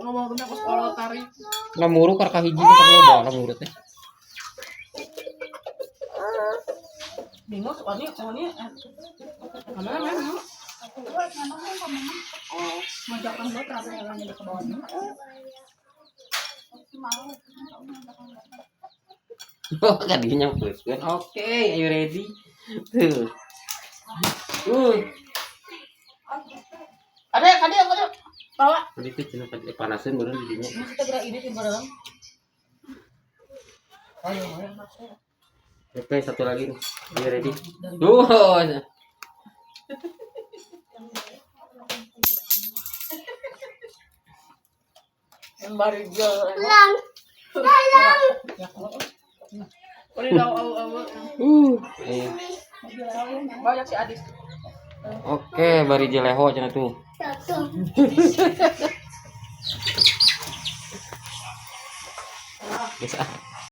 Ngomong tentang sekolah tarik. Lamuru kar kahiji teh loba lamuru teh. Bingung soalnya soalnya mana mana. Mojokan banget rame yang di kebawah. Oh, kadinya nyampeuskeun. Oke, are you ready? Tuh. Ada ada yang ada. Bawa. Tadi tuh cenah panasin baru di dinya. Ini kita gerak ini di dalam. Ayo, ayo. Oke, satu lagi nih. Are you ready? Tuh. Yang baru jual. Lang. Lang. Ini tahu au au. Ayo. Banyak si Adis. Oke, bari jeleho cenah tuh. Satu. Geus ah.